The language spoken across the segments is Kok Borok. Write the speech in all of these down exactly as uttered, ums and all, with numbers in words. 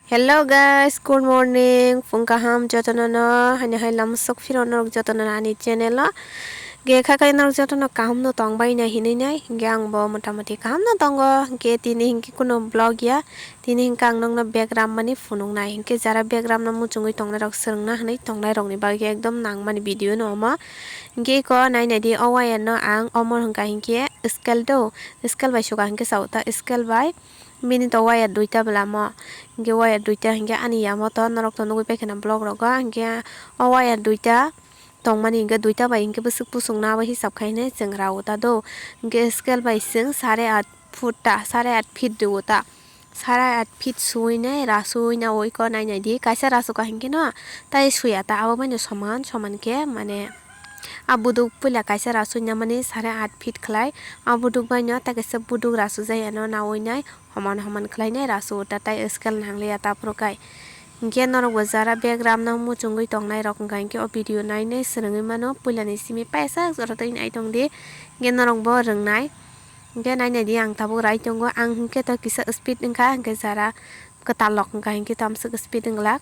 Hello guys, good morning. Phung kaham jotono no, hani hai lamsok phiro norok jotono ani channel o. Ge kha kai norok jotono kaham no tong bai na hinui nai. Ge ang bo mota moti kaham no tongo. Ge tini hinki kuno vlog ya. Tini hinka ang nokno bag ram mani phunuk nai. Hinke jara bag ram no muchungui tongnai rok swrwng na hinui tongnai rok ni bagwi ekdom nang mani video no omo. Hinke eko nai nai di o wire no ang omo hinka hinke scale do. Scale bai suka hinke sao ta scale bai. Bini to wire duita bwlamo, hinkhe wire duita hinkhe ani yamo to norok to nugui paikha na vlog rogo, hinkhe o wire duita tongmani hinkhe duita bai hinkhe bwswk pusung no abo hisab khainai chwng rao ta do, hinkhe scale bai chwng sare at foot ta, sare at feet rwo ta, sare at feet suinai rasuinai oiko nai nai di, kaisa rasuka hinkhe no tai suya ta, abo bai no soman soman khe mane. A buduk puila kaisa rasui namani sare at feet khlai. A buduk bai no ta kaisa buduk rasui jai ano naui nai homan homan khlai nai rasui ta tai scale nang liya ta phuru kai. Hinkhe norok bo jara bag ram no muchungui tong nai rok wngkha hinkhe o video nai nai swrwngui mano puila ni simi paisa jora tei nai tong di hinkhe norok bo rwng nai. Hinkhe nai nai di ang tabuk rai tongo ang hinkhe to kisa speed wngkha hinkhe jara kwtal rok wngkha hinkhe tamswk speed wng glak.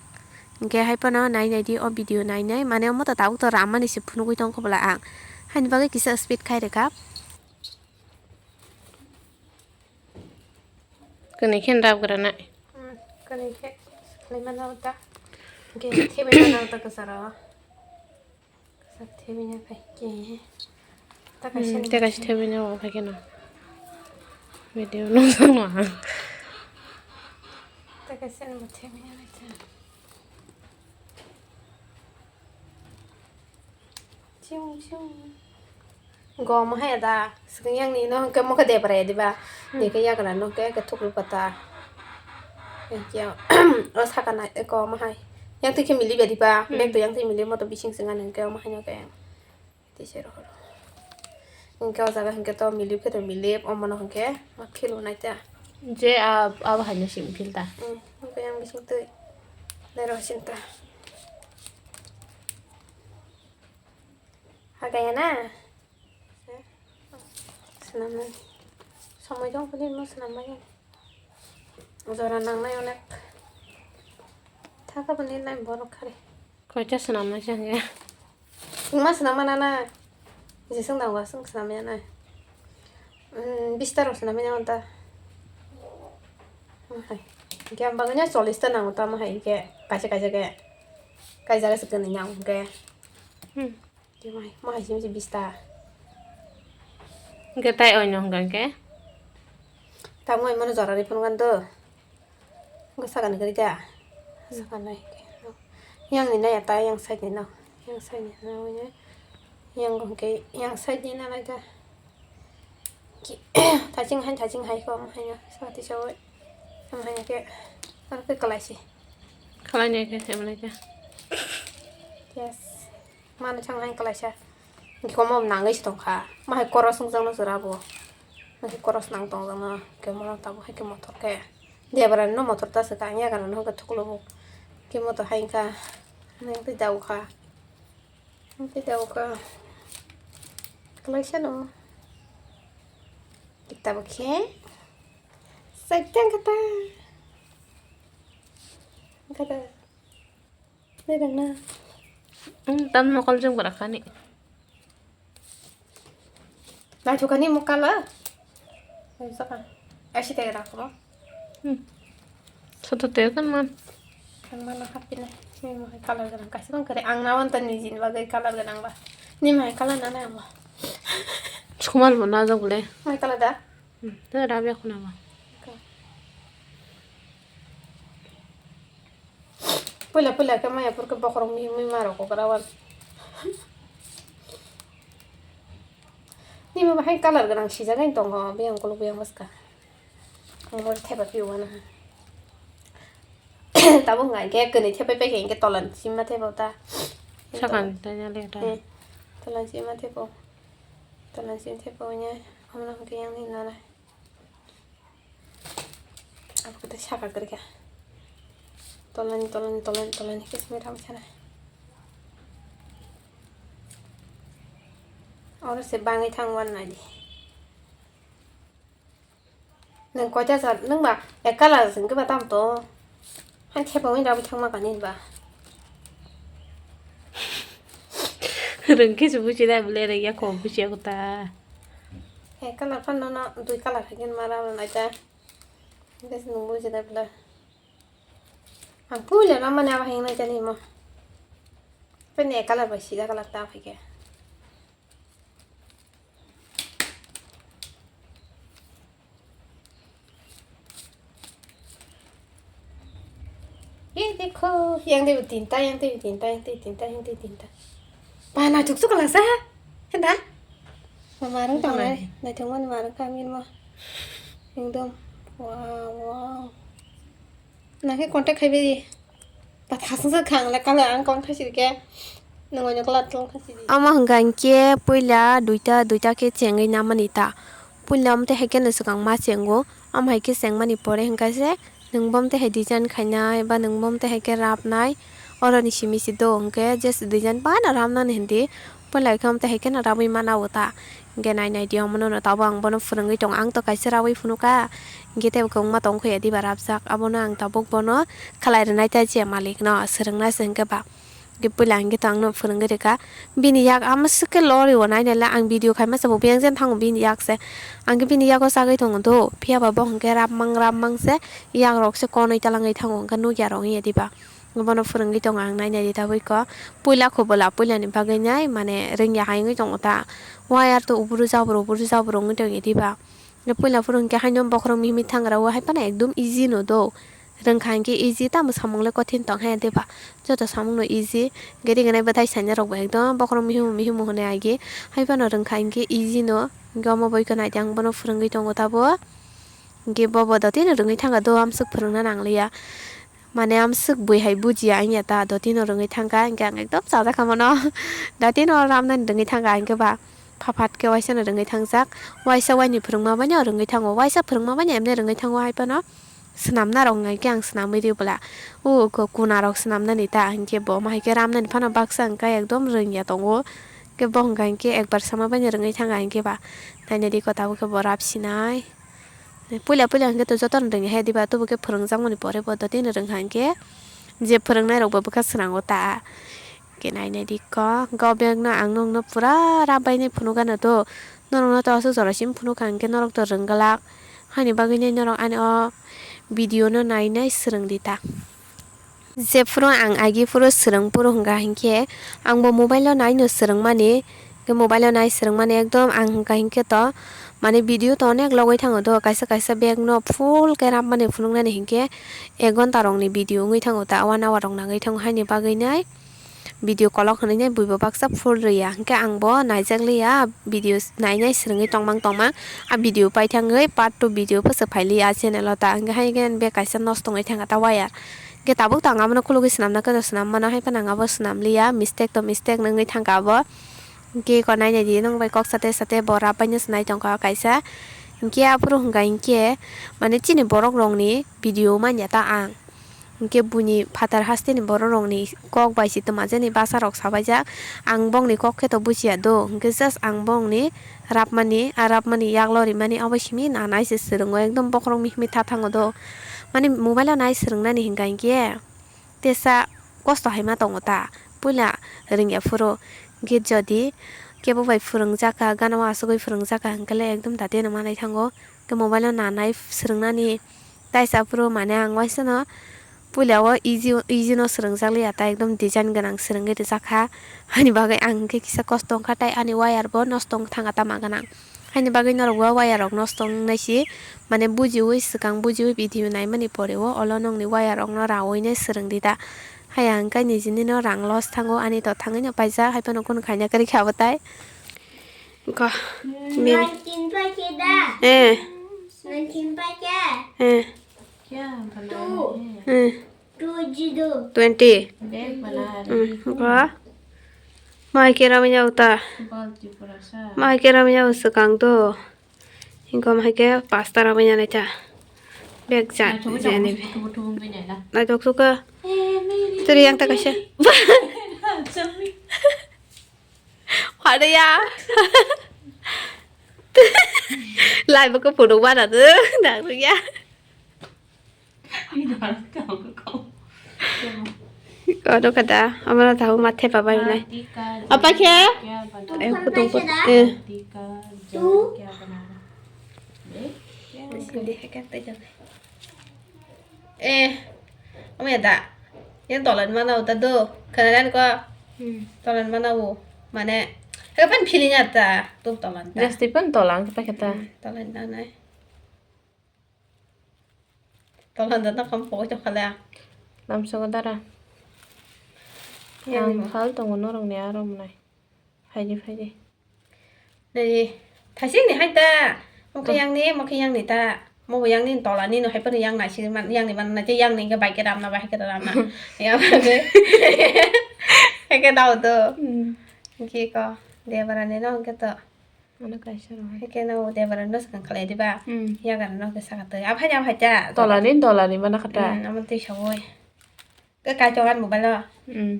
Hinkhe hai phano nai nai di o video nai nai, mane omo to tabuk to ram mani se phunugui tong kho bwla ang. Haini bagwi kisa speed khai rwkha. Kwnwi khe rab gra nai. Hmm, kwnwi khe khlai mano ta. Hinkhe thebwi mano ta kwcharo. Kwchar thebwi na phai khe. Ta kaisa Hmm, ni te kaisa thebwi na bo phai khe no. Video nung song no ang. Ta kaisa ni bo thebwi na phai khe. Chiu, chiu. Gom hai da, swkang yang ni no hwnkhe mokhe debra ya diba? Hmm. Ni khe yagra no hwnkhe, hwnkhe thuklu pata. Hwnkhe, o saka nai, gom hai. Yang twi khe mili ba diba? Hmm. Bag to yang twi mili moto bising swnga ni hwnkhe, omo hai no khe. Tei se rohor. Hwnkhe o jaga hwnkhe to milip khe to milip, omo no hwnkhe ma phil nai ta. Je a, abo hai no sim phil ta. Hmm, hwnkhe yang bising twi. Dai ro sin ta. Hagaya na? Swnamnani. Somoi tong phili mo swnam bai. Jora nangnai onek. Thaka bini lai borok khari. Koita swnamnai se hwnkhe? Wngma swnam mana na. Jeswng dang waswng swnam ya na. Hmm, bista rok swnam ya na ta. Hai. Hwnkhe ang bagwi na chollish ta nango tamo hai hwnkhe kaisa kaisa khe. Kaisa kaisa kwnwi nango hwnkhe. Hmm. Tei mai, mo hai simi se bista. Hwnkhe tai oino hwnkha hwnkhe? Tamo oimo no jora ri phunukha do. Hwnkhe sakani kwrwi da. Sakani. Yang ni nai ya ta, yang side ni no. Yang side ni no, yang hwnkhe, yang side ni na nai da. Ki-, thaching hai, thaching hai ko, omo hai no. Sa ti sa oi. Omo hai no khe, aro khe kwlai se. Kwlai ni khe, se manai khe. Yes. Mano chang hai kwlaisa. Hwnkhe omo nangwi se tongkha. Ma hai koros wngjakno chwra bo. Ma hai koros nang tongjakno. Hwnkhe mono tabuk hai khe motor khe. Debra no motor ta swkang ya gana no hwnkhe thuklo bo. Hwnkhe motor hai wngkha. Nang tei daukha. Nang tei daukha. Kwlaisa no. Tabuk khe. Saitang kata. Kata. Dai dang na. Hmm, tam mokol jeng bwrah kani. Nai thukani mokala. Nai saka. Asi te rak mo. Hmm. Soto te kan man. Kan mana hapina. Ni mo color ganang kasi bang kare ang nawan tan ni jin bagai color ganang ba. Ni mai color na na mo. Sukumal mo na jong le. Mai color da. Hmm. Te rabia khuna ba. Puila puila khe maya phuru khe bokhorok mihim mima rok kogra wan. Nima bahai color gwnang sijak ani tongo biyang kuluk biyang bwska. Ang bo theba piyo wana. Tabuk hwnka khe kwnwi thepai paikha hinkhe tolan sima thebo ta. Sakang tanya le ta. Hmm. Tolan sima thebo. Tolan sima thebo nya. Amno hwnkhe yang ni nana. Abo khe saka kwrwikha. Tolani, tolani, tolani, tolani khe simi ram sana. Oro se bangwi thang wan nai di. Nang koita sa, nang ba ek color sing khe ba tam to. Ang kheba wngwi rabwi thangma kani ba. Rwngkhe se buchi dai bwle rwngya kok buchi ako ta. He color phano no dui color hai khe ma rw nai ta. Bes nung buchi dai bwle. Ang puila no mani abo hai nai jani mo. Pene color bai sida color ta phai khe. Ye dekho, yang teibo tinta, yang teibo tinta, yang teibo tinta, yang teibo tinta. Ba, naithok chukla sa. Henda? Ba, marwng tongnai. Naithok mani marwng kha min mo. Ekdom. Wow, wow. Nang khe contact khai bai di. Ba, thasung sa khang le kala ang kong thasi ke. Nang oino kala tong thasi di. Amo hwnkha hinkhe puila duita, duita khe chengwi namani ta. Puila omo tei hai khe no swkang ma chengo. Omo hai khe chengmani pore hwnkha se nwng bo omo tei hai design khainai ba nwng bo omo tei hai khe rapnai. Oroni simi si do hwnkhe je design bana rapnani hindi. Puila khe omo tei hai khe no rabwi mana o ta. Hingke nai nai di omono no tabuk ang bono phwrwngwi tongo, ang to kaisa rawi phunukha, hingke tei kwbangma tongkha ya diba rapjak, abono ang tabuk bono khalai rwnai ta je malik no swrwngna se hingke ba. Hingke puila hingke to ang no phwrwngwi rwkha, bini yak ama swkhe lori o nai nai le ang video khai masa bo biyang jen thango bini yak se, ang khe bini yago chagwi tongo do, phiya ba bo hingke rapmang rapmang se yak rok se konwi talangwi thango hingke nukya rok wngya diba. Bono phwrwngwi tongo ang nai nai di tabuk ko. Puila kho bwla puilani bagwi nai mane rwngya hai wngwi tongo ta. Wire to uburu jabru uburu jabru wngwi tongya diba. Puila phuru hwnkhe haino bokhorok mihimwi thangra o hai phano ekdom easy no do. Rwngkha hinkhe easy tamo samung le kothin tong hai diba. Joto samung no easy. Gari ganai bwthai saina rok bo ekdom bokhorok mihimu mihimu hwnwi agi. Hai phano rwngkha hinkhe easy no. Hinkhe omo boiko nai di ang bono phwrwngwi tongo tabuk. Hinkhe bobo dotino rwngwi thangkha do amswk phwrwngna nangliya. Mane amswk bui hai bujiya wngya ta, dotino rwngwi thangkha, hinkhe ang ekdom chajakha mano. Dotino ramnani rwngwi thangkha, hinkhe ba pha phat khe waisano rwngwi thangjak, waisa waini phwrwngma baino rwngwi thango, waisa phwrwngma baino emne rwngwi thango hai phano swnamna rok wngkha hinkhe ang swnamwi ri bwla. O ko kuna rok swnamnani ta, hinkhe bo ma hai khe ramnani phano baksa wngkha ekdom rwngya tongo, hinkhe bo wngkha hinkhe ekbar sama baino rwngwi thangkha hinkhe ba naina di ko tabuk khe bo rap sinai. Puila puila hwnkhe to jotono rwngya hai diba, tobo khe phwrwngjakmani pore bo dotino rwngkha hinkhe je phwrwngnairokbo bwkha swnango ta. Khe nainai di kok, kok bag no ang nokno pura rap bainai phunukgano to, norokno to aswk jora simi phunukha hinkhe norok to rwngglak, haini bagwino norok ani o video no nainai swrwng di ta. Jephuru ang agi phuru swrwng phuru hwnkha hinkhe, ang bo mobile o naino swrwngmani, khe mobile o nai swrwngmani ekdom ang hwnkha hinkhe to, mane video to onek logwi thango do, kaisa kaisa bag no full khe rapmani phunuknani hinkhe ek ghonta rokni video wngwi thango ta, one hour rok nangwi thango, haini bagwi nai video kolok hwnwi nai buibo baksa full rwya, hinkhe ang bo naijak liya. Video nainai swrwngwi tongmang tongmang. A video paithangwi part two video pho se phailiya a channel o ta. Hwnkhe hai khe be kaisa nosto wngwi thangkha ta wire. Hwnkhe tabuk to ang abono khulugwi swnamna khe to swnam mano, hai phano ang abo swnam liya. Mistake to mistake wngwi thangkha abo. Hwnkhe ko nainai di nwng bai kok sate sate bo rap baino se nai tongkha o kaisa. Hwnkhe aphuru hwnkha hinkhe mane chini borok rokni video manya ta ang. Hinkhe buini phatar hasteni borok rokni kok bai se twmajani bwsa rok sabaijak. Ang bongni kok khe to bujiya do, hinkhe just ang bongni rapmani, a rapmani yaklo rimani abo simi nanai se swrwngo, ekdom bokhorok mihimwi ta thango do. Mani mobile o nai swrwngnani hinkha hinkhe tesa kosto hai ma tongo ta, puila rwngya phuru. Hinkhe jodi kebo bai phwrwngjakha, gana o asugwi phwrwngjakha hinkhe le ekdom dati no manai thango. Khe mobile o nanai swrwngnani. Taisa phuru mane ang waisano puila o easy, easy no swrwngjak liya ta, ekdom design gwnang swrwngwi rijak kha. Haini bagwi ang hwnkhe kisa kosto wngkha, tai ani wire bo nosto wng thangkha tama gwnang. Haini bagwi norok bo wire rok nosto wngnai si, mane bujiwi swkang bujiwi video naimani pore o olo nokni wire rok no rawi nai swrwng di ta. Haya hwnkhe nijini no rang loss thango, ani to thangwi no paijak, hai phano kunu khaina kwrwi kha bo tai. Ko. Min. Nineteen paikhe da? Eh. Nineteen paikhe? Eh. Two. Eh. Two zero. Twenty. Hmm, ko. Mai khe ramya uta. Mai khe ramya uswkang do. Ingkom hai khe pasta ramya naita. Bag jat jani. Naitok suka. Teri yang ta kaisa. Hada ya. Lai baka photo bana tu, nang tu ya. Kono kada, amana tahu mathe pabai nai. Apa khe? Eh, kutung put. Eh. Eh, amo ya da. Yang tolan mana uta do. Kenalan ko. Hmm. Tolan mana wo. Mane, hepan feeling ata. Tu tolan ta. Jasti pan tolang apa kata? Hmm, tolan ta nai. Tolan ta nakam pokok chokhala. Lamsongo dara. Yang Ang lima. Phal tongo norok ni aro mwnai. Phaidi, phaidi. Nai, thasing ni hai ta. Mokhe Oh. Yang ni, mokhe yang ni ta. Mobo yang ni tola ni no hai pano yang nai si man, yang ni man na je yang ni ke bai ke ram na bai ke ram na. Yang ni. Hai ke dao do. Hmm. Ki ko. Debra ni no ke to. Ano kaisa rw hai. Hai ke no Debra no sakang khalai di ba. Hmm. Yagan no ke saka to. Aphai aphai ta. Tola ni, tola ni mana kata. Hmm, amo twi sawoi. Ke kai chogan mobile o. Hmm.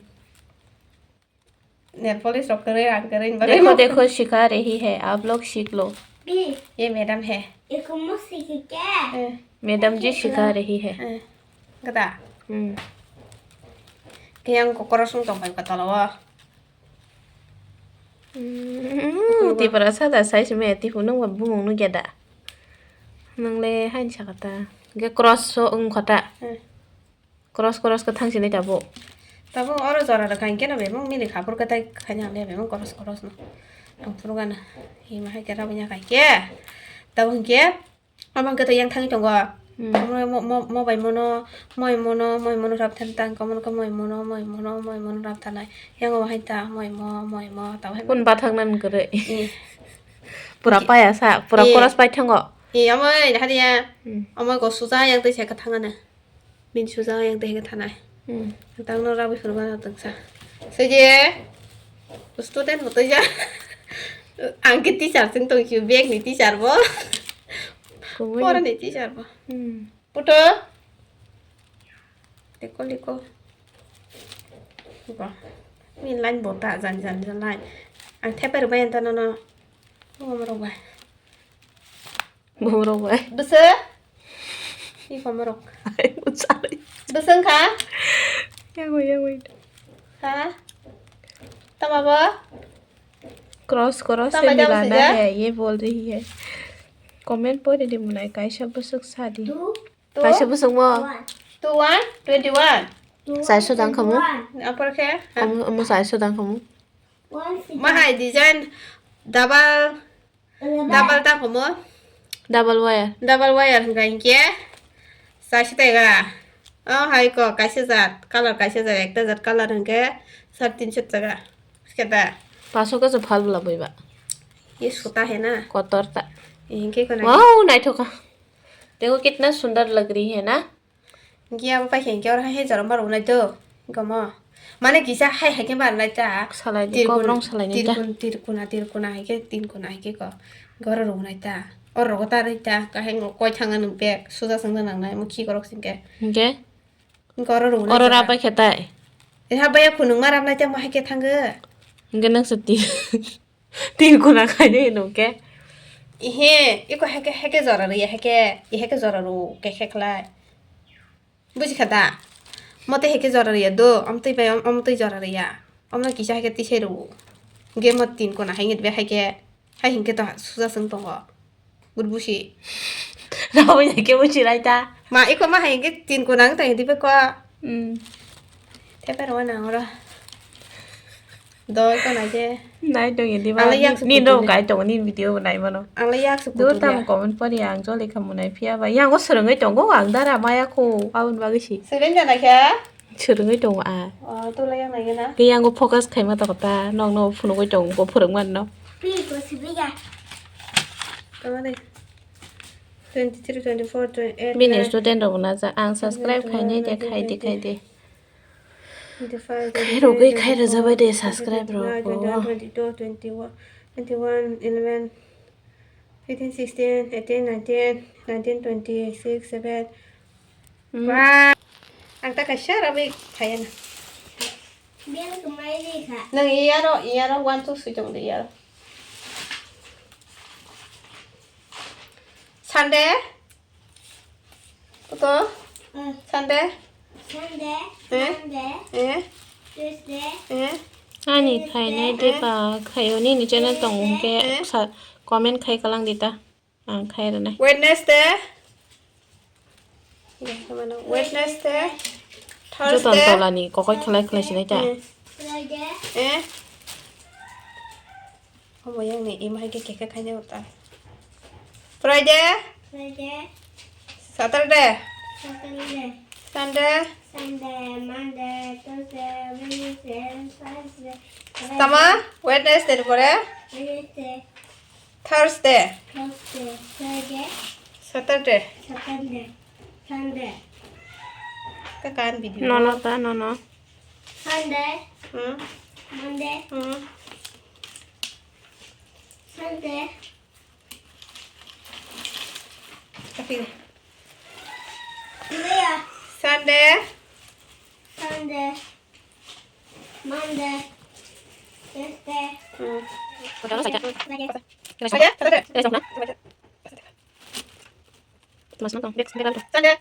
Nail polish rok kwrwi, rang kwrwi, bagwi. देखो, देखो, सिखा रही है, आप लोग सीख लो। ये मैडम है। Eh. मैडम जी सिखा रही है। Eh. Gada. Hmm. Khe yang kokoro sung tong pai kotolo o. Hmm, Tipra sada sai sime, tipu nung bumung nu geda. Nung le hain sakata. Ge cross so ung kota. Hmm. Cross, cross kwthang sini tabuk. Tabuk oro jora rwkha hinkhe no bebak milik haphur kwtai khaina le bebak cross, cross no. Ang phuru gana. Hima hai khe rabanya khai khe. Tabuk hinkhe abo hinkhe to yang thangwi tongo. Hmm. Mo, mo, mo, mo bai mono, moi mono, moi mono rap than tang, komo khe moi mono, moi mono, moi mono rap thanai. Yang o hai ta, moi mo, moi mo, tabuk hai. Kun bathang nan kwrwi. Eh. Pura paya sa, pura Eh. Cross pai thango. Eh, amoi, hadiya. Hmm. Amoi go suja yang twi se kwthang ana. Bini suja yang tei thanai. Hmm. Tangno rabwi phuru gana tongsa. Seje student bo tei ja. Ang ke teacher sing tong chu, bag ni teacher bo. Kumui. Pora ni teacher bo. Hmm. Puto. Liko liko. Ba. Min line bo ta jan jan jan line. Ang thepai rwbai anta no no. Ngom rok bai. Borok bai. Bwswk? Iko morok. Ai, bwswk. Bwswk kha? Yagwi, yagwi. Ha? Tama bo? Cross, cross Tama se jam milana sida? Hai, ye bol rahi hai. Comment pori di munai, kaisa bwswk sa di. Two. Two? Kaisa bwswk mo? One. Two one? Twenty one? Two one, twenty one. Apor khe? Omo, omo saiso dang khamu. One six. Mahai design double Double ta komo? Double wire. Double wire hwnkha hinkhe chaisa tega. O hai ko kaisa jat, color kaisa jat, ekta jat color hwnkhe sare tinso taka. Khe ta? Paso kaisa phal bwla bwiba. Ye suta hai na? Kotor ta. Hinkhe ko na? Wow, naithok kha. Dekho kitna sundar lag rahi hai na? Hinkhe abo paikha hinkhe oro hai hai jora ma rwnai do, hinkhe omo. Mane kisa hai hai khe ma rwnai ta. Salai di, tirkun-, kobrong salai ni ta. Tirkun-, tirkuna, tirkuna hai khe, tinkuna hai khe ko. Hinkhe oro rwnai ta. Oro rogo ta rwi ta, kahai ngo koi thanga nwng bag, suja swngna nangnai, omo khi korok singkhe. Hinkhe? Hinkhe oro rwnai ta. Oro ra paikha tai? E ha baya khunung ma rwnai ta, mo hai khe thangkhe. Hinkhe nang sa ti. Tin kuna khainwi hino khe. Ihe, iko heke, heke jora rwya heke, iheke jora rw khe khe khlai. Buji kha da? Mote heke jora rwya do, omtwi bai om-, omtwi jora rwya. Omno kisa heke tisai rw. Ge mo tin kuna hai ngit be heke, hai hinkhe to suja swng tongo. Gurbusi. Rabo ya ke busi lai ta. Ma, iko ma hai hinkhe tin kuna ang tong di be ko. Hmm. Thepe rw na oro. Doi ko nai je. Nai tong di ba. Ang le yak su ni kutu ro ne. Kai tong ni video bo nai mano. Ang le yak su kutu. Do tam ne. Comment pori ang joli khamu nai phiya ba. Yang o swrwngwi tongo ang dara maya kho aboni bagwi si. Swrwng ja nai kha? Swrwngwi tongo a. O, to le yang nai na. Ke yang o focus khaima ta kota. Nong no phunugwi tongo bo phwrwng man no. Pi ko swrwng ja. Tama de. Twenty three, twenty four, twenty eight, bini nine. Student rok na ja ang subscribe khainai de khai de khai de. Khairogwi khairok jabai de subscribe rok bo. Twenty two, twenty one, twenty one, eleven, fifteen, sixteen, eighteen, nineteen, nineteen, twenty, six, seven. Hmm. Ba. Ang ta kaisa rabi khaya na. Bel kumai ni kha. Nang iyaro, iyaro one two sui tong de iyaro. Sunday? Kuto? Hmm. Sunday? Eh? Eh? Eh? Ani khainai de ba khaio, nini channel tong hwnkhe sa comment khai kalang di ta. Ang khai rwnai. Wednesday. Wednesday. Joto Thursday. Tolani kokoi khlai khlai sinai ta. Eh. Eh. Omo yang ni ima hai khe kekhe khainai uta. Friday. Friday. Saturday. Saturday. Sunday. Sunday, Monday, Tuesday, Wednesday, Thursday, Friday. Tama? Wednesday ni pore? Wednesday. Thursday. Thursday, Friday. Saturday. Saturday. Sunday. Ka kan video. No, no, ta, no, no. Sunday. Hmm? Monday. Hmm. Sunday. Tapi. Iya. Sunday. Sunday. Monday. Tuesday. Hmm. Friday. Saja, saja. Mas nonton, bek, bek. Sunday.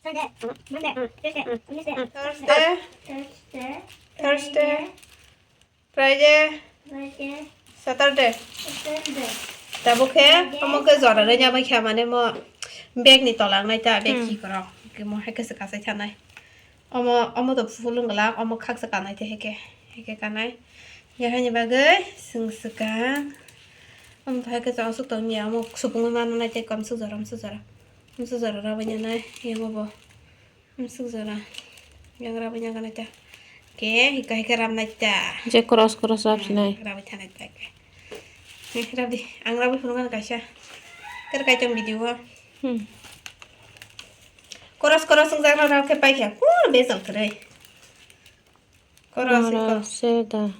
Sunday. Hmm. Monday. Hmm. Tuesday. Hmm. Wednesday. Thursday. Thursday. Thursday. Friday. Friday. Saturday. Saturday. Tabuk khe, Friday. Omo khe jora rwnya bai kha, mane mo bag ni tola wngnai ta, bag Hmm. Khikrok. Khe mo hai khe se kasai thanai. Omo, omo to phulung glak, omo khaksa kanai te heke, heke kanai. Ya hani bagwi sing swkang. Omo to hai khe chwng aswk tong ya, omo supungwi mano nai te kom swk jora, swk jora. Swk jora rabai nai, yang obo. Swk jora. Yang rabai nai kanai ta. Ke, hika hika ram nai ta. Je cross cross rap sinai. Rabai thanai ta ke. Eh, rap di, ang rabai phunukha kaisa. Ker kai tong video o. Hmm. Koros koros wngjakno rw khe paikha. Huh, bejal kwrwi. Koros wngkha. Koros se da.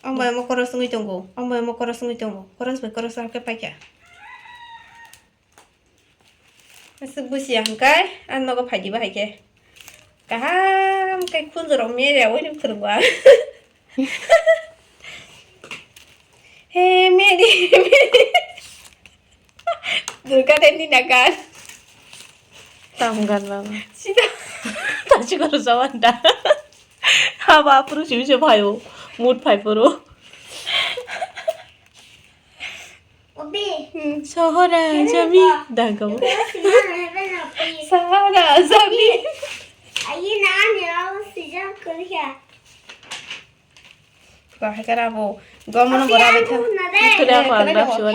Omo bai omo koros wngwi tongo. Omo bai omo koros wngwi tongo. Koros bai koros rw khe paikha. Aswk busiya hwnkhe, ang nogo phaidiba hai khe. Kaham khe khunjurok media oini phwrwngba. He medi, medi. Durga Devi ni nagan. Tam gan baba. Sida. Tachi koro sawan da. Haba apuru simi se phaio. Mood phai poro. Obi. Hmm, Sohora Kene jami. Ba. Dagao. Kene sima hebe na pi. Sohora jami. Ayi na ni au sijang kuliah. Ko hai kara bo. Gomono bora bai tha. Kira ko ang dap suan.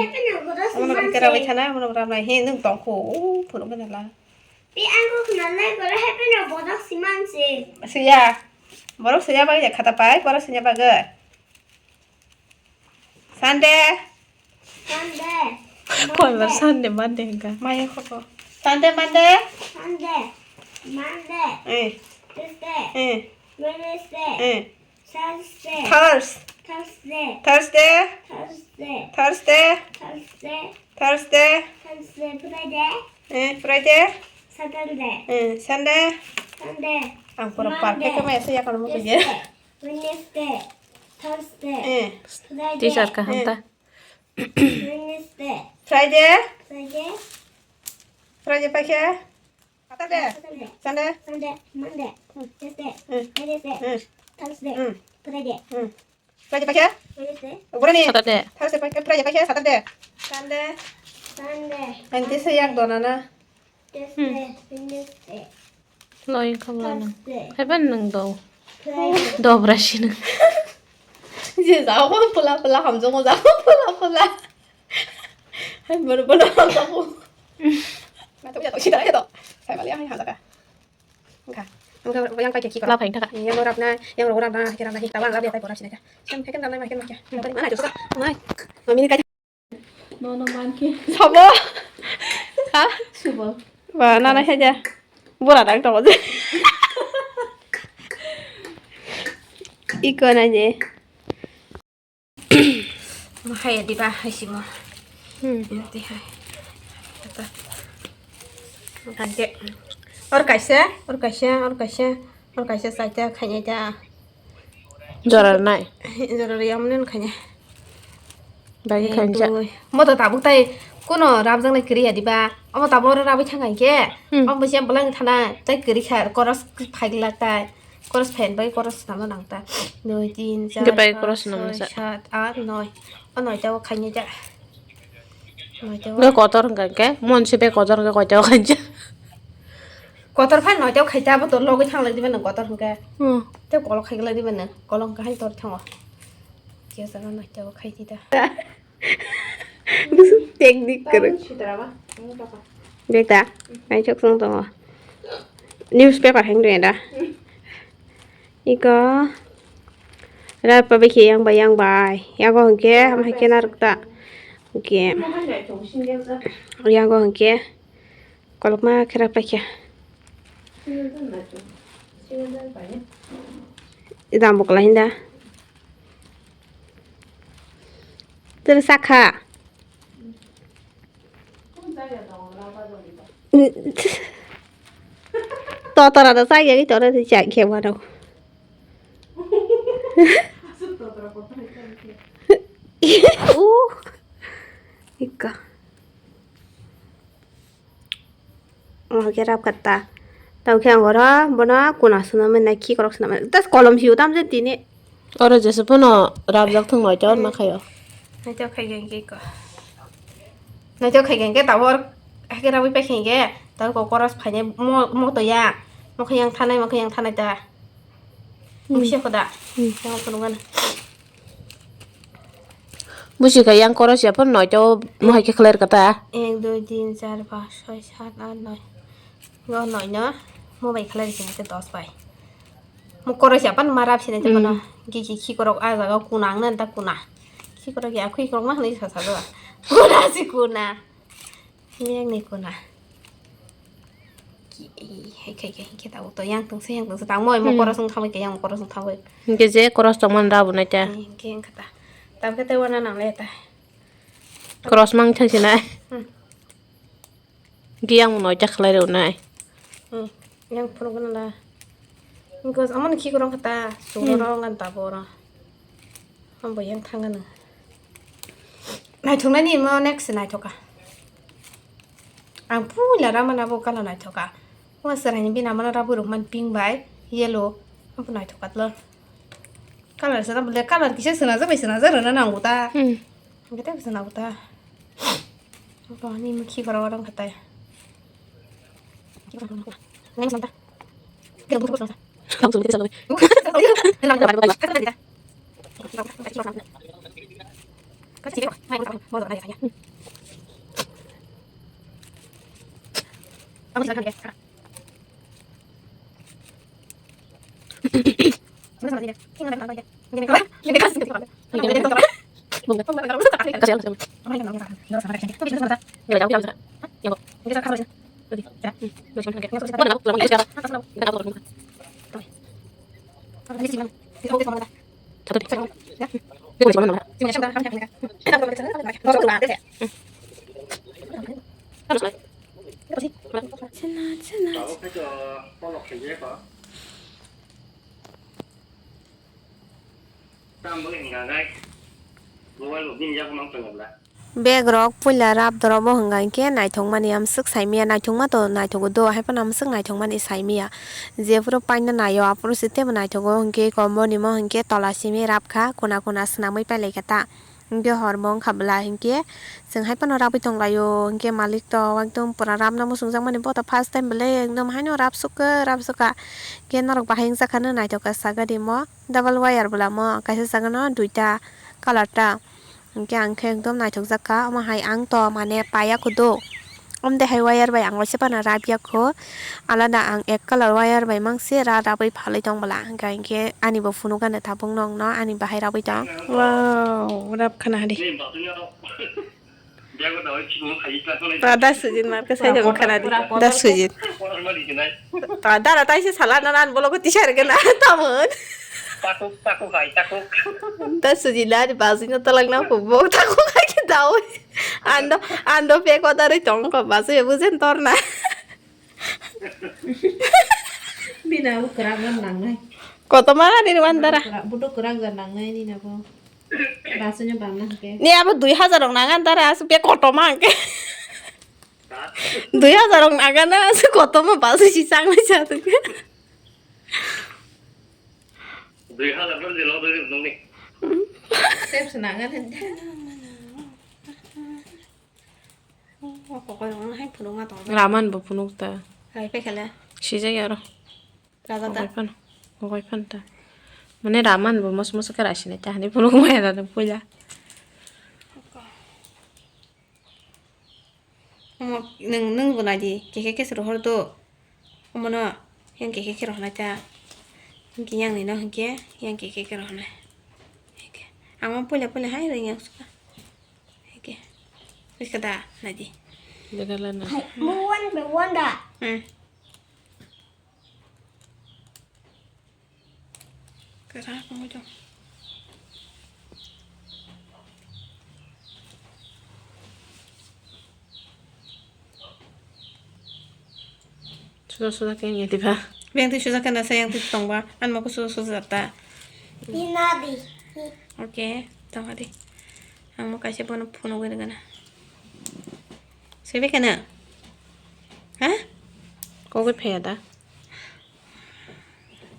Gomono bora bai tha na, gomono bora bai he nung tong ko. U, phuru gana la. Pi ang ko khna lai bora he peno bodak siman se. Siya. Borok siya bai khata pai, borok siya bai ge. Sunday. Sunday. Koi bar Monday. Sunday, Monday hingka. Maya khoko. Sunday, Monday. Sunday. Monday. Eh. Tuesday. Eh. Wednesday. Eh. Thursday. Thurs. Thursday. Thursday. Thursday. Thursday. Thursday. Thursday. Thursday. Friday. Eh, Friday. Saturday. Eh, Sunday. Sunday. Ang pura Monday. Perfect kama ese ya kono mo kuye. Tuesday. Wednesday. Thursday. Eh. Friday. Teacher ka hanta. Eh. Wednesday. Friday. Friday. Friday paikhe. Saturday. Saturday. Sunday. Sunday. Monday. Hmm. Tuesday. Hmm. Wednesday. Hmm. Thursday. Hmm. Friday. Hmm. Friday paikhe. Wednesday. Obrani. Saturday. Thursday paikhe, Friday paikhe, Saturday. Sunday. Sunday. Ang tisa yak dona na. Tuesday. Hmm. Wednesday. Loi khamlana. Thursday. Haiban nang do. Friday. Dobra sinang. Je jao pula pula hamjong jao pula pula. Hai bono bono hamjong. Mata uya to sida to. Sai bali hai hamjaka. Wngkha. Wngkha yang paikhe khikor. Laphaini thaka. Yang rok rapna, yang rok rapna, hai khe rapna, hik tabang rap ya tai porap sinai kha. Sem heken rapnai ma heken ma kya. Mana itu suka. Mai. Mami ni kaji. No, no, man khe. Sabo. Ha? Subo. Ba, nana haja. Bura dak to je. Iko na je. Mo hai diba hai simo. Hmm. Nanti hai. Apa? Nanti. Or kaisa, or kaisa, or kaisa, or kaisa saita khanya ja. Jora nai. Jora ri amne khanya. Bagi khanya. Mo to tabuk tai Kuno rabjaknai kwrwi ya diba? Omo tabuk oro rabwi thang hai khe. Hmm. Omo se bwlai thana tei kwrwi kha, koros phai glak tai. Koros phan bai koros tamo nang ta. Noi, tin, char, Hwnkhe bai panch, koros soi, swnamsa. Sat, aat, noi. O noi ta o khaini ja. Noi ta o. Hwnkhe kotor hwnkha khe, mon se bai kotor hwnkhe koito khaini ja. Kotor phan noi ta o khai ta bo to logwi thang lai diba nang kotor hwnkhe. Hmm. Te kolok khai glak diba nang. Kolok hwnkhe hai tor thango. Kesa no noi ta o khai di ta. Busuk teknik kwrwng. Bek da, naithok chwng tongo. Newspaper hang dong da. Iko rap pabai khe yang bai, yang bai. Yago hwnkhe, ama hai khe narwk ta. Hwnkhe, yago hwnkhe, kolokma khe rap paikha. Idam bokla hinda. Tei sakha. Totora da chaya ki tora ti chak khe wano. Uh. Ikka. Omo khe rap kata. Tamo khe ang oro bono kuna swnamwi nai, khikrok swnamwi. Das kolom hiyo tam je tini. Oro jesa phano rabjak thung noi chor ma khayo. Naithok khai gen ke ko. Naithok khai gen ke tabor hake rabwi pai khen ke. Tabor ko koros phaine mo, mo to ya. Mo khayang thanai, mo khayang thanai ta. Hmm. Bisi khoda. Hmm. Tamo phano gana. Busi kha yang koros ya phano noi to mo hai khe khlai kata. Ek, dui, tin, char, panch, soi, sat, aat, noi. Yo noi no. Mo bai khlai sini te dos bai. Mo koros ya phano ma rap sini te phano. Hmm. Gigi khikrok a jaga kuna ang nan ta kuna. Khikrok ya khikrok ma hwnwi sa sa do. Kuna si kuna. Miyang ni kuna. Ki, hai khai khai khai ta to yang tungse yang tungse tang moi mo Hmm. Koros wng thamwi ke yang koros wng thamwi. Hingke je koros tongmani rabo nai ta. Hingke wng kha ta. Tam khe tei wana nang le ta. Koros mang thang sinai. Hmm. Hingke yang noi ta khlai rw nai. Hmm. Yang phuru gana la. Hingke amon khikrok kha ta. Suro Hmm. Rong an ta boro. Hambo yang thangano. Naithoknani mo next naithoka. Ang puila ramana bo kala naithoka. Wa seraini bina mana rabu rok man pink bai yellow. Hambo naithoka tlo. Color sana bole color kisa sana jabai sana jara na nangu ta. Hmm. Kita bisa nangu ta. Apa ni mukhi kora orang kata ya. Bag rok puila rap dorobo hwnka hinkhe naithokmani amswk saimanya, naithokma to naithogo do, haiphano amswk naithokmani saimanya. Jephuru paina naio aphuru se teibo naithogo, hinkhe kombonimo hinkhe tola simi rap kha, kuna kuna swnamwi pailai kha ta. Hinkhe hor bo wngkha bwla hinkhe chwng hai phano rabwi tonglaio, hinkhe malik to ekdom pura rabna muchungjakmani bo to first time belai ekdom haino rabsukha rabsukha. Hinkhe norok bahai wngjakha nw naithok kha sagani mo double wire bwla mo kaisa sagano duita colour ta. Hinkhe ang khe ekdom naithokjakha omo hai ang to mane paiya kho do. Omde hai wire bai ang waisa phano rap ya kho. Alada ang ek colour wire bai mang se ra rabwi phalwi tong bwla. Hwnkha hinkhe ani bo phunuk gana tabuk nokno ani bahai rabwi tong. Wow, rap khana di. Ta da sujin mar ka sai jong khana di. Da sujin. Ta dara taise sala na nan bolo ko tisar gana tamon. Takuk, takuk hai, takuk. Da sujin la di bazin na talang na ko bo takuk hai ki dawi. Ando, ando pe ko dari tong ko basu ya bujen tor na. Bina bu kwrak jan nangnai. Koto ma ni wan dara. Kwrak, budu kwrak jan nangnai ni na bo. Basui no bang na hwnkhe. Ni abo dui hazar rok nangan dara asuk ke kotom ang ke. Dui hazar rok nangan na asuk kotom ma basui si chang nai sa tu ke. Dui hazar rok jelo dui nung ni. Sep se nangan hwnkhe. O kokoi rok no hai phunuk ma tong. Raman bo phunuk ta. Hai pe khele. Sijak ya ro. Raja ta. Kokoi phan. Kokoi phan ta. Mane raman bo mos mos khe rasinai ta hani phunuk maya da puila. Omo nwng, nwng bo nai di, keke kese rohor do. Omono yang keke khe rohornai ta. Hwnkhe yang nino hwnkhe yang keke khe rohornai. Hwnkhe ang puila puila hai ring yang suka. Hwnkhe. Hwnkhe da nai di. Begala na. Hai, mo wan be wan da. Hmm. Kwrak wngwi tong. Suda suda khe wngya diba? Beng twi suda khe nasa yang twi tongba. Ani mokhe suda suda jata. Ina di. Okay, tongha di. Ang mo kaisa bono phunugwi rwgana. Sebe khe na? Ha? Kogwi phaiya da?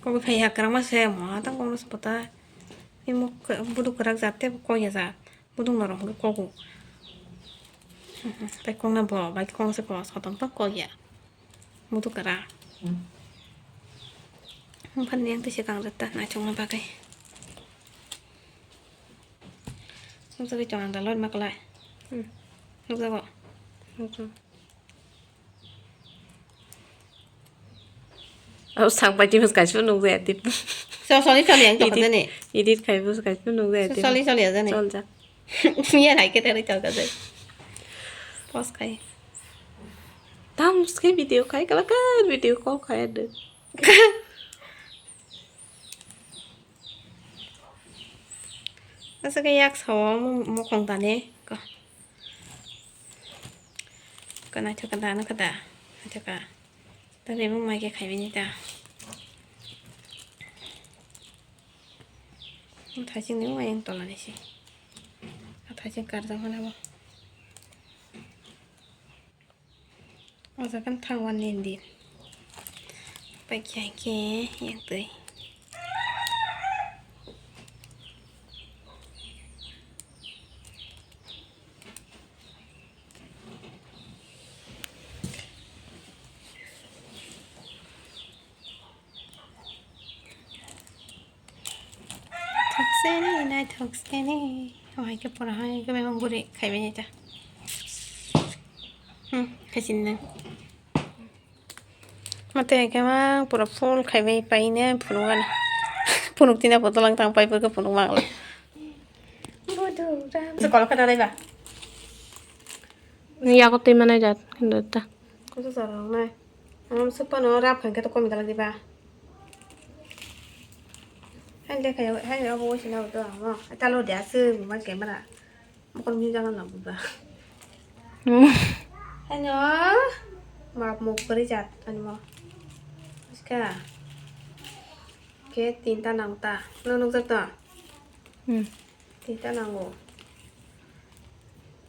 Kok phai ya kwrwngma se mo tang kok se bwta. Imo buduk kwrak jat tei kok ya jat. Buduk norok hwnkhe kogo. Tei kok na bo bai kok se kok sotong tong kok ya. Buduk kwrak. Wngphani yang twi se kangjak ta naithokna bagwi. Nukjagwi tong ang da lorima kwlai. Nukjago. Nukjak. Abo sang pai timo kaisa nukjaya tip. So, soli, soli, ang tokjani. Edit, edit khai bo kaisa nukjaya tip. Soli, soli, ajani. Chol ja. Iya, hai ke tari tokjani. Pause khai. Tam skai video khai, kala kala video call khai adu. Asake yak sao mo-, mokong tani ko. Ko naithok da, naithok da. Naithok da. Tei bo mai khe khai bini ta. Thaising ni mai yang tola ni si. Thaising karjak mana bo. O jaga thang wan ni din. Paikya khe yang twi. Thok seni, nai thok seni. Oh, hai ke pura hai ke memang buri khai bini ta. Hmm, khai sin nang. Mate hai ke mang pura full khai bai pai ne phunuk ani. Phunuk tina botol ang tang pai pur ke phunuk mang le. Bodo ram. Sekolah kada dai ba? Ni aku twi manai jat, kendo ta. Kusa sarang nai. Ang sukpano rap khankhe to komi dalak diba? Hai lekha, hai abo waisa nabo to ang no. Talo de aswk buma camera. Mokol mi jaga na buba. Hmm. Hai no. Map mok kori jat ani mo. Iska. Khe tinta nang ta. No nukjak to? Hmm. Tinta nango.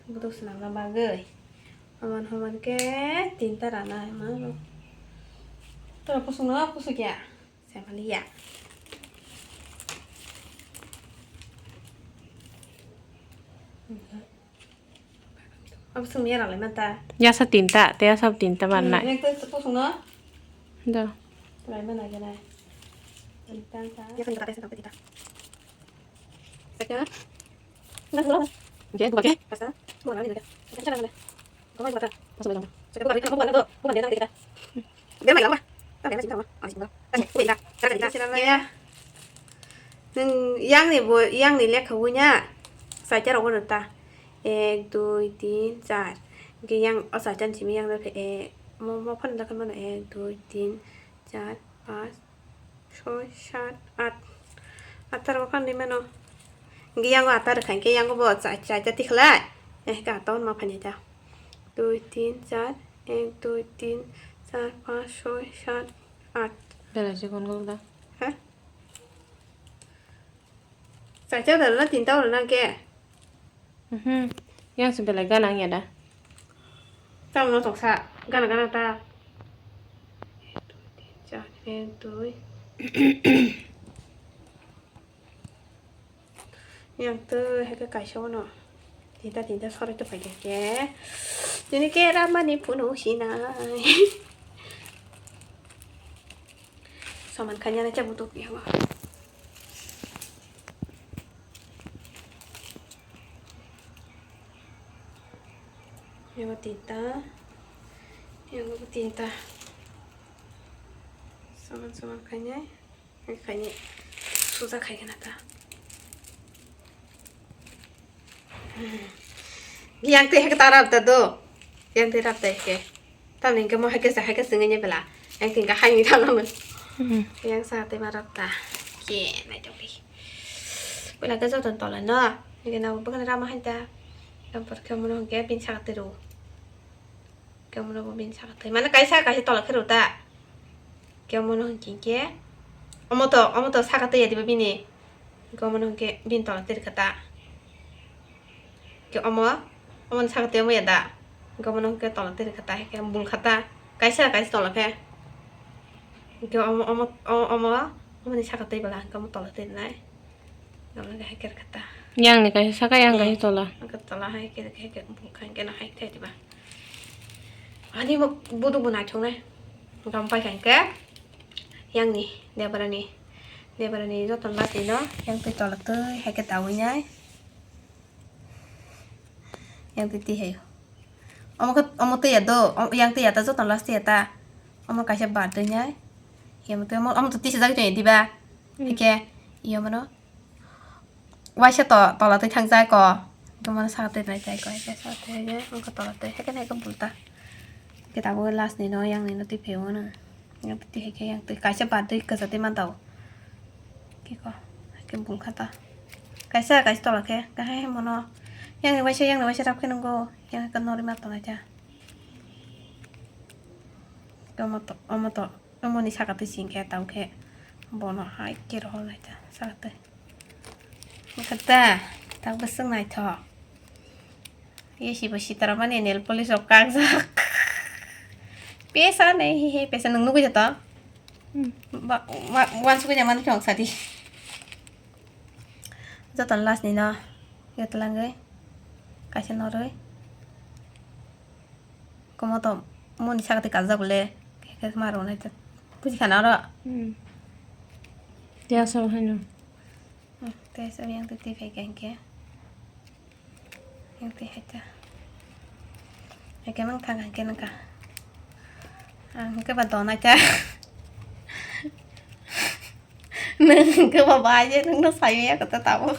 Buduk swnamna bagwi. Homan homan khe tinta rana hima. Tora kusung no kusuk ya. Samali ya. Abo sung ya ralai manta. Yasa tinta, te yasa tinta banai. Hmm, yang tu kusung no. Do. Ralai mana gana. Tinta ta. Ya kan kata tinta tinta. Saka. Nggak dulu. Oke, dua ke. Pasta. Dua kali lagi. Oke, cara mana? Kamu buat apa? Pas udah. Saka bukan itu, bukan itu. Bukan dia nanti kita. Dia main lama. Kan dia masih lama. Masih lama. Kan dia, cara kita. Ya. Nung yang ni bo, yang ni lekha unya. Sacha rok ta. Ek, dui, tin, char. Ge yang o sacha ni simi yang da phe ek. Mo, mo phan da kan mana ek, dui, tin, char, pas, soi, sat, at. Atar bo khan di mano. Hingke yango atar kha, hingke yango bo cha, cha, cha tikhlai. Eh, ka ton ma phani ta. Dui, tin, char. Ek, dui, tin, char, pas, soi, sat, at. Belaji kon gol da? Ha? Kaisa da na tinta oro na ke. Mhm. Yang se belai gana ya da. Tamo no toksa gana gana ta. Cha, tui. Yang tui hai khe kaisa uno tinta tinta soroi tongpai khe. Tini khe ramani phunu sinai. Saman kanya na chabu tok yang. Yang tinta. Yang tinta. Saman saman kanya. Khaini suja khai khna ta. Yang twi hai khe ta rap ta do. Yang twi rap ta hai khe. Tamni hwnkhe mo hai khe se hai khe swngwi ni bela. Yang twi hwnkhe hai ni thang nang. Hmm. Yang sa twi ma rap ta. Khe nai tong di. Pula khe joto tola no. Hwnkhe na bo bwkhani rama hai ta. Yang por khe mo hwnkhe bin sa twi ru. Khe omono bo bini saka twi. Mane kaisa kaisa tola khe rw ta. Khe omono hwnkhe khe omo to, omo to saka twi ya diba bini. Khe omono hwnkhe bini tola twi rwkha ta. Khe omo, omo ni saka twi omo ya da. Khe omono hwnkhe tola twi rwkha ta, khe bul kha ta. Kaisa kaisa tola khe. Khe omo, omo, omo, omo, omo ni saka twi bwla hwnkhe omo tola twi rwnai. Yang ni kaisa saka, yang kaisa tola. Ang khe tola hai khe, khe, khe, bwkha hwnkhe no hai thai diba. Ani mo buduk bo naithok nai. Gam pai kha hwnkhe yang ni Debra ni, Debra ni joto last ni no yang twi tola twi hai khe dawi nai. Yang twi twi hai. Omo khe, omo twi ya do, o-, yang twi ya ta joto last twi ya ta. Omo kaisa bar twi nai. Yang twi omo, omo to tisa jagwi twi diba. Hmm. Hwnkhe, iya mano. Waisa to tola twi thangjak ko. Hwnkhe mano saka twi nai jai ko, hwnkhe saka twi hwnkhe tola twi hwnkhe nai ko bulta. Hwnkhe tabuk last ni no yang ni no twi phaiwi mano. Yang twi hwnkhe yang twi kaisa bar twi kwchak twi man tao. Khe ko, hwnkhe bul kha ta. Kaisa kaisa tola khe kahai hai mano. Yang ni waisa, yang ni waisa rap khe nungo. Yang khe nori ma tongnai ta. Omo to, omo to, omo ni saka twi sing khe tao khe bono hai khe rohor nai ta saka twi. Kata, tak bwswk naithok. Ye si bo sitara mani nail polish rok kakjak. Pesa nei hi hi pesa nwng nugui jato. Hmm. Ba, wa, wansugui jaman khong sadi. Joto last ni no. Yo twlangwi. Kaisa norwi. Komo to moni saka twi kajak le. Khe ma rwnai ta. Buji khana oro. Hmm. Tiya so haino. Hmm, tei sabi yang twi twi phai kha hinkhe. Yang twi hai ta. Hai khe mang thang hai khe nang kha. Ang hinkhe ba donai ta. Nung hinkhe ba bai je nung no sai ya kata tabo.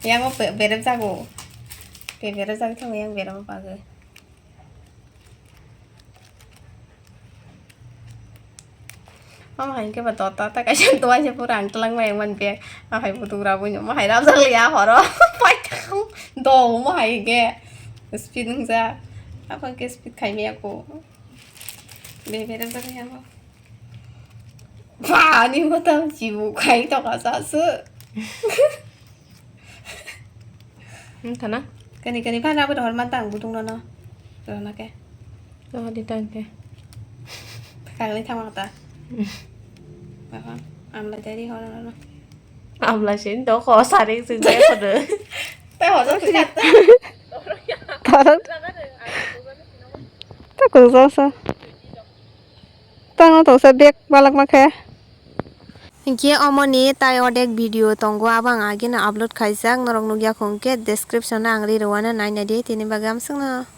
Yang mo berep jago. Be berep jago thang yang berep bagwi. Omo hai khe ba dota ta kaisa duai se pura ang twlang bai man bag. Ahai buduk rabui no omo hai rabjak liya horo. Paithak do omo hai khe speed wngja. Apa khe speed khai maya ko. Be berep jak ya mo. Ba ani mo ta jibu khai to ka sa su. Wngkha na? Kani kani phan abo rohor man tang budung no no. Rohor na khe. Rohor di tang khe. Kagli thang ta. Rohor. Amla dari hor no no. Amla sin do ko saring sin de ko de. Ta hor do tu chat. Tarang. Ta ko so so. Tang no tongsa bag balak ma khe. Hinkhe omoni tai odek video tongo, abo ang ageno upload khaijak, norok nukya khong khe description o ang ri rwano nainai di, tini bagwi amswkno.